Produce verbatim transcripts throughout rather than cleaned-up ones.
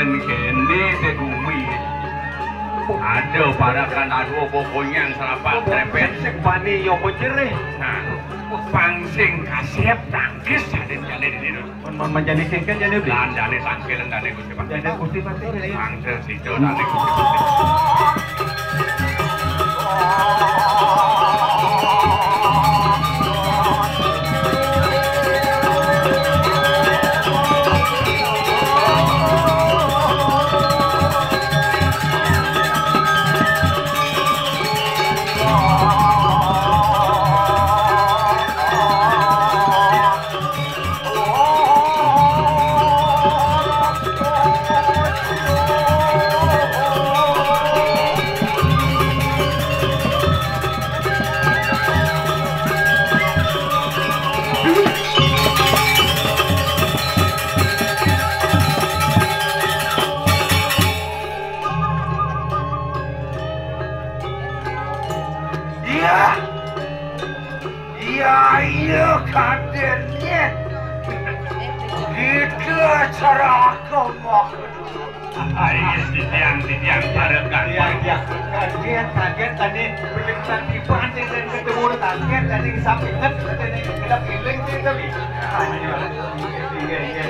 Kéné té bumi. Ada parakan adu apa konyang serapat trepet. Sing bani yo jerih. Nah, pang sing kasép tangkis sadin jane di dino. Mun, mun, mun jani singkan jani beli. Lan jane tangkil jane Gusti Patih. Jane Gusti Patih, ya. Mangsa sida jane Gusti Patih. Iya. Iya, iya, kadén, yé. Gitu acara aku mau. Ayo, titiang, titiang, parekan. Iya, iya. Kadén, kadén, tadi begitu tiba, tadi ketemu, kadén, tadi sampai, tadi kita piling, tadi. Iya, iya.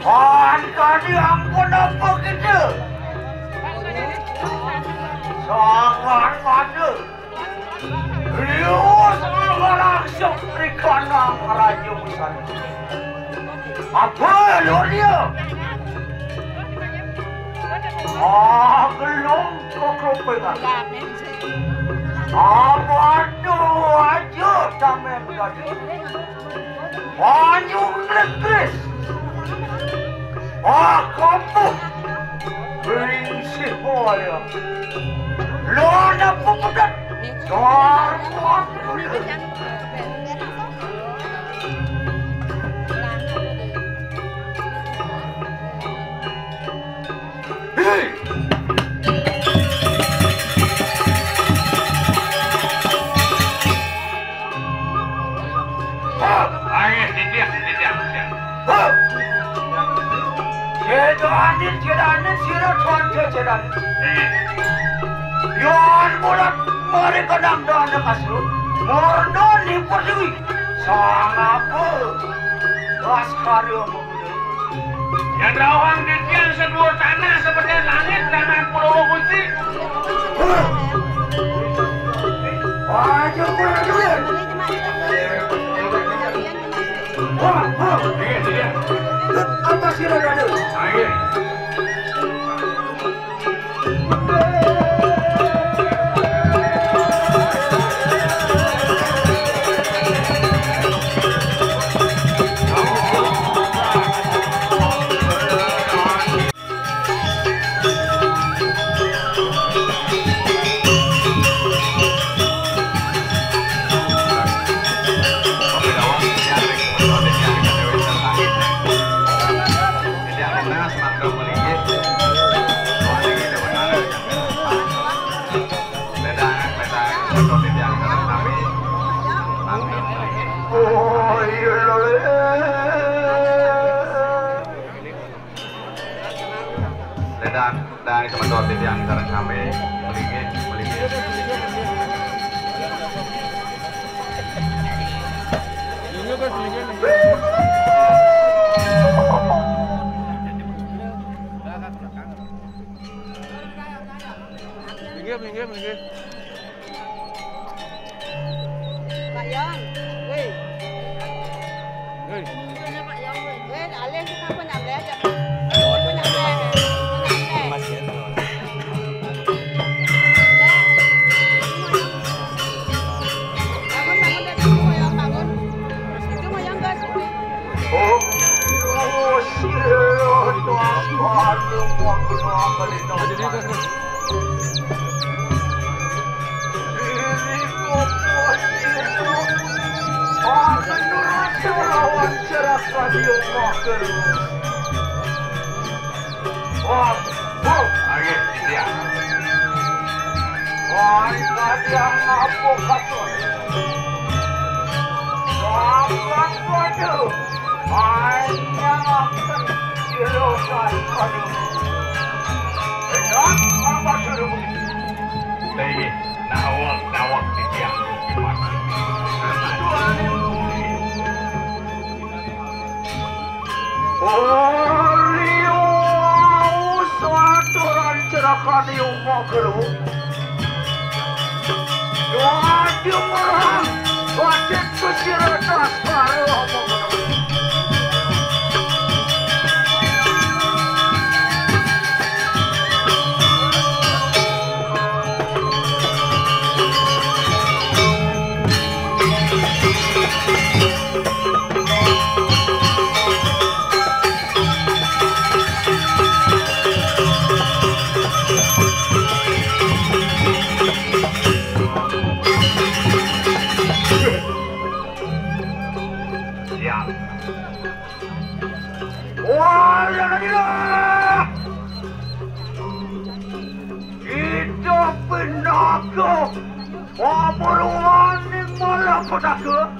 Kan tadi ampun apa gitu? Sangat pada. Rius langsung rikana raja besar. Apa lo dia? Ah, gelung kekepengan. Apa tu aja tamen tadi? Banyu nglekris. Wah, kopuh. Ringsih waya. Lona pepedet. Darmat. Hei. Hop! Ayo, titiang, titiang, titiang. Hop! Cedanin, cedanin, sira tuan ke cedanin. Eh. Yon bulat mari kenang dana kasut. Murno ni pertiwi. Sang apa? Laskari apa? Yang rawang titiang seduur tanah seperti langit tanah pulau kunci. Aja kurang duit. Wah, wah. Iya, iya. Apa sih, Raden? Ayo. Oh, iya, lho. Ledan, dan semeton titiang sareng sami, mligi, mligi. Minggir, minggir, minggir. Pak Yon, woi. Woi. Woi, alih kita pun nyampe aja. Pun nyampe. Pun nyampe. Bangun, bangun, bangun, Pak Yon, bangun. Itu mau yang gas. Oh, oh, siap. Aduh, mau kenapa nih? Diri kokoh itu. Aku nurut lawan cerah radio maker. Wah, wah, ayo, iya. Wah, tadi yang ngapuk katun. Ngapuk waduh. Hanya makan di lokal, aduh. Inggih, nawak-nawak titiang. Ori wau saturan cerakan Yuma Guru. Dadi merang wajib kusira tas karo omong. Siap. Wah, ya, ya. Kita pinaka pamaruan ning malapetaka.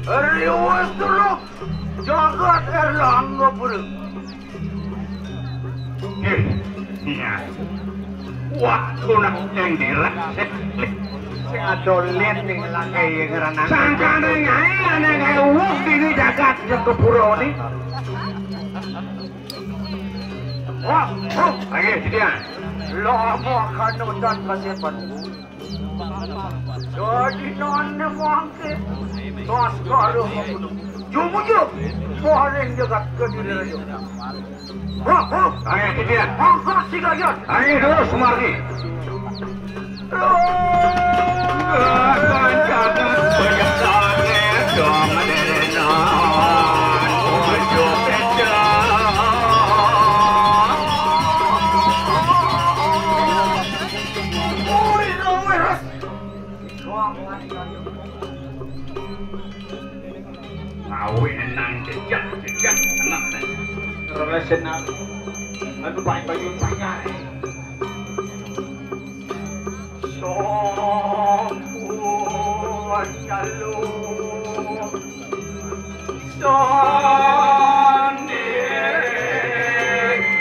Riwes terus jagat Erlangga Pura. Eh, iya. Wah, tunak yang direk. Sing adolen ning langkai ngeranang. Sangkane nyai ana kae uwuh dini jagat Jagapura ni. Wah, oh, ayo, dia. Lama kanutan kasih panuhu. Dadi nane mangke. Tos karo kamu. Jumujuk. Paling dekat ke diri raja. Wah, wah. Ayo, dia. Angkat si gayon. Ayo, terus, Sumardi. Awit nang jejak-jejak anak. Terus senang. Anu pakai baju panjang. Sampun nyalu sanding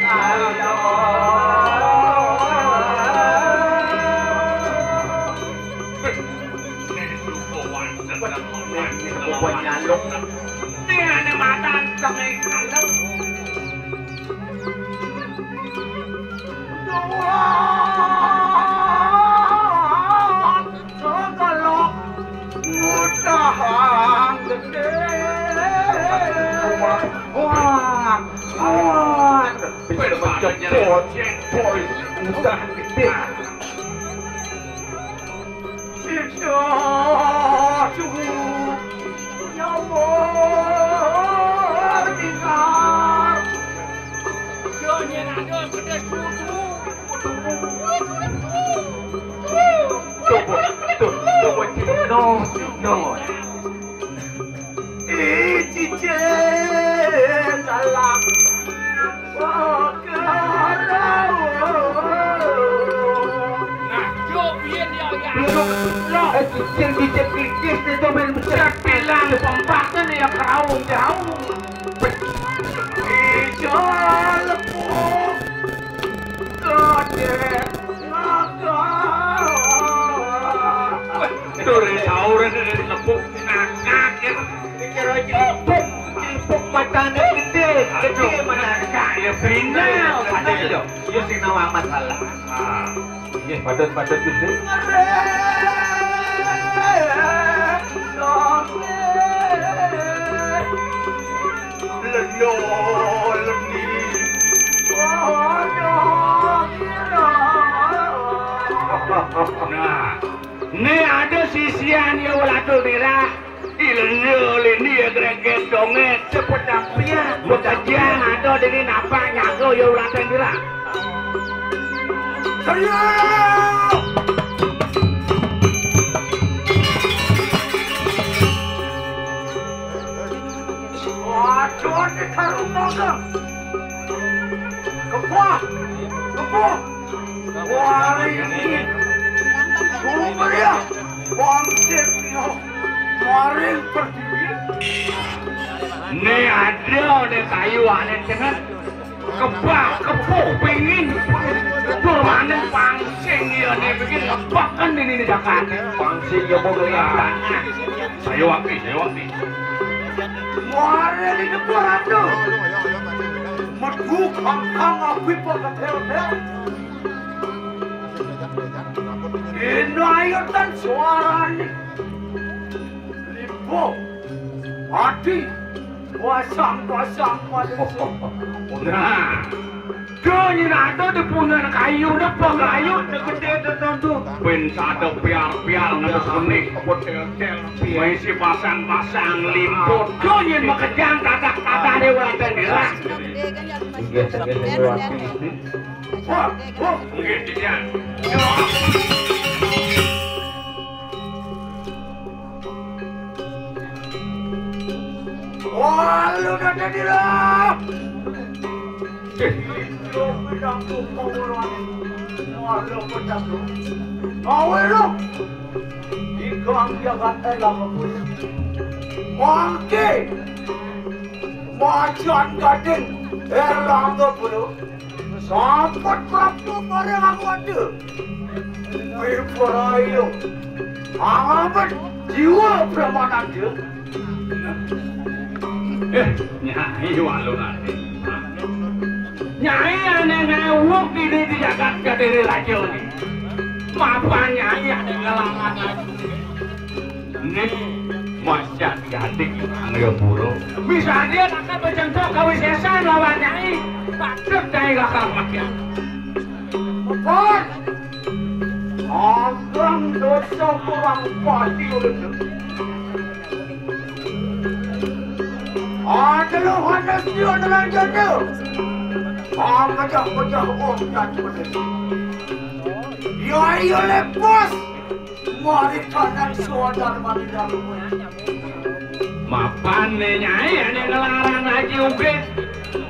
alon. Ini suku wantun. Ini suku nyaluk. Ini ada matan sampai kandang. Tuhan, sekelok mudahang gede. Wah, wah, wah. Bisa menjemput polis mudahang gede. Kita suhu nyawa tinggal. Jangan ada pedas kudu. Coba, tuh, coba, no, no. Ih, cicing galak. Nah, yo, biyen ya, ya. Duduk, lo. Eh, cicing, cicing, cicing, itu main besar. Bilang, pembahasan ya, keraung, jauh. Ijo lepung. Gede ngakak. Wah, dore saure lepung ngakak ya. Dikira cilpuk, cilpuk matane gede, gede mana? Ya brinal, padahal yo. Yo sing nawa masalah. Ah. Nggih, patut, patut, Gusti. Nah, ini ada sisian ya walatul dirah. Ilenya lini ya greget donget. Cepet sampeyan. Bocah ada dene napak nyaga ya ulaten dirah. Serius! Waduh, ini karung magang. Kepah, kepah. Wah, ini. Sumber ya. Wangsit, yo. Maring pertiwi. Ini ada, ada kayu, ada cengat. Kebak, kebuk, pengin. Tur maneng pangsing ya ne bikin ngebak kan ini di Jakarta. Pangsing ya mau kelihatan. Saya wapi, saya wapi. Muara di depan atuh. Metu kangkang api pakai tel-tel. Ini ayo tan suaranya. Lipo. Mati. Pasang-pasang pada. Nah. Kau nyina ada di punan kayu, depan kayu, gede tentu. Pin sada piar-piar ngadus benih, kebut tel-tel. Maisi pasang-pasang limput. Kau nyin makejang tatak-tatak di wala tendela. Inggih, inggih, inggih, Wati. Wah, wah, inggih, inggih. Wah, lu dah jadi lah. Awe lo. Ikang jagat elang kebun. Mangke. Macan gading elang kebun. Sampun prapto bareng aku ada. Wiparayo. Amat jiwa pramananda. Eh, Nyai Walunate. Nyai ane ngewuk dini di jagat Kediri Raja ni. Mapan Nyai ane ngelangan aku. Ni macan gading Anggapura. Bisa dia akan bercengkok kawisesan lawan Nyai. Patut Nyai lakar makan. Mapan. Agang dosa kurang pati ulun. Ada lo hadas di adalah janda. Pamecah-pecah om dan pedes. Yo ayo lepas. Mari kanan suadan mari dalam. Mapan ne Nyai, ane ngelarang haji uge.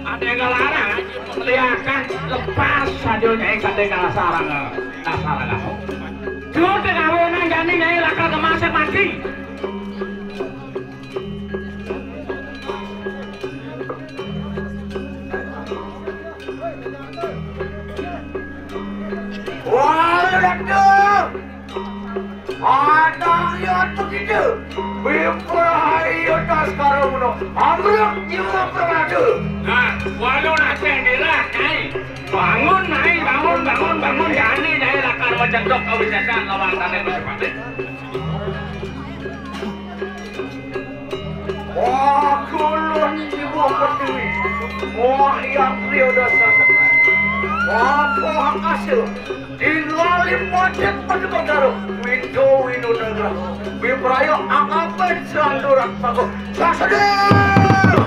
Ane ngelarang haji pemeliakan, lepas saja Nyai kade kalah sarang, kalah sarang aku. Jur de kawenan jani Nyai lakar kemasak mati. Wah, ledak tu. Ada ya tu kita. Bimpa ayo tas karung no. Amruk jiwa permata. Nah, walau nak sendirian, Nyai. Bangun, Nyai, bangun, bangun, bangun. Jani, Nyai, lakar macam dok kau bisa lawan tanah bersepatik. Wah, kulun ibu pertiwi. Wah, yang trio dasar. Wah, pohon kasih. Tinggal di pojok pada perkara. Windu, windu negara. Biprayo angapin selanduran paku. Sasedul!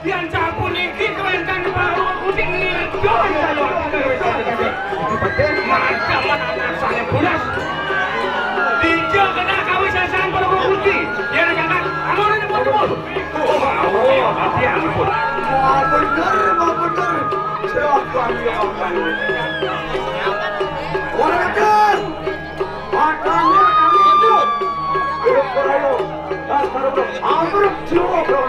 Yan sampun iki kewenten baru kucing ngedoy kaya macam anak saya bulas. Dija kena kawin sasan baru kunci. Yan kata, amun ini mau jemput. Oh, oh, hati ampun. Mau bener, mau bener. Silakan ya. Orang ajar. Matanya kami itu. Ayo, ayo. Dasar ambruk jiwa, bro.